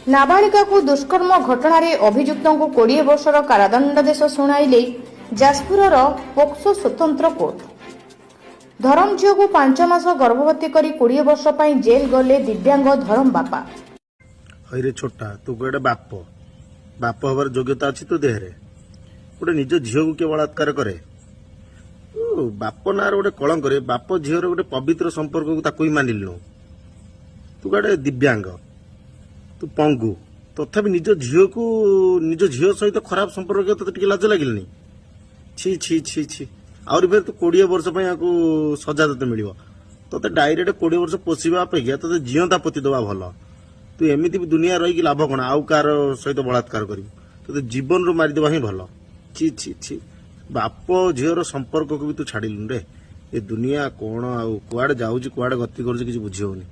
ନାବାଳିକାକୁ ଦୁଷ୍କର୍ମ ଘଟଣାରେ ଅଭିଯୁକ୍ତଙ୍କୁ 20 ବର୍ଷର କାରାଦଣ୍ଡାଦେଶ ଶୁଣାଇଲେ ଯାଜପୁରର ପୋକ୍ସୋ ସ୍ୱତନ୍ତ୍ର କୋର୍ଟ। ଧରମ ଝିଅକୁ 5 ମାସ ଗର୍ଭବତୀ କରି 20 ବର୍ଷ ପାଇଁ ଜେଲ୍ ଗଲେ ଦିବ୍ୟାଙ୍ଗ ଧରମ ବାପା। ହଇରେ ଛୋଟା, ତୁ ଗୋଟେ ବାପ ବାପ ହବାର ଯୋଗ୍ୟତା ଅଛି ତୋ ଦେହରେ? ଗୋଟେ ନିଜ ଝିଅକୁ କିଏ ବଳାତ୍କାର କରେ? ତୁ ବାପ ନାଁରେ ଗୋଟେ କଳଙ୍କରେ। ବାପ ଝିଅର ଗୋଟେ ପବିତ୍ର ସମ୍ପର୍କକୁ ତାକୁ ହିଁ ମାନିଲୁନୁ। ତୁ ଗୋଟେ ଦିବ୍ୟାଙ୍ଗ, ତୁ ପଙ୍ଗୁ, ତଥାପି ନିଜ ଝିଅକୁ, ନିଜ ଝିଅ ସହିତ ଖରାପ ସମ୍ପର୍କ ତୋତେ ଟିକେ ଲାଜ ଲାଗିଲାନି? ଛି ଛି ଛି ଛି। ଆହୁରି ଫେର ତୁ 20 ବର୍ଷ ପାଇଁ ଆକୁ ସଜା ତୋତେ ମିଳିବ। ତୋତେ ଡାଇରେକ୍ଟ 20 ବର୍ଷ ପୋଷିବା ଅପେକ୍ଷା ତୋତେ ଜିଅନ୍ତା ପୋତି ଦେବା ଭଲ। ତୁ ଏମିତି ବି ଦୁନିଆ ରହିକି ଲାଭ କଣ? ଆଉ କାହାର ସହିତ ବଳାତ୍କାର କରିବୁ? ତୋତେ ଜୀବନରୁ ମାରିଦେବା ହିଁ ଭଲ। ଛି ଛି ଛି। ବାପ ଝିଅର ସମ୍ପର୍କକୁ ବି ତୁ ଛାଡ଼ିଲୁନି ରେ। ଏ ଦୁନିଆ କଣ ଆଉ କୁଆଡେ ଯାଉଛି, କୁଆଡେ ଗତି କରୁଛି, କିଛି ବୁଝି ହଉନି।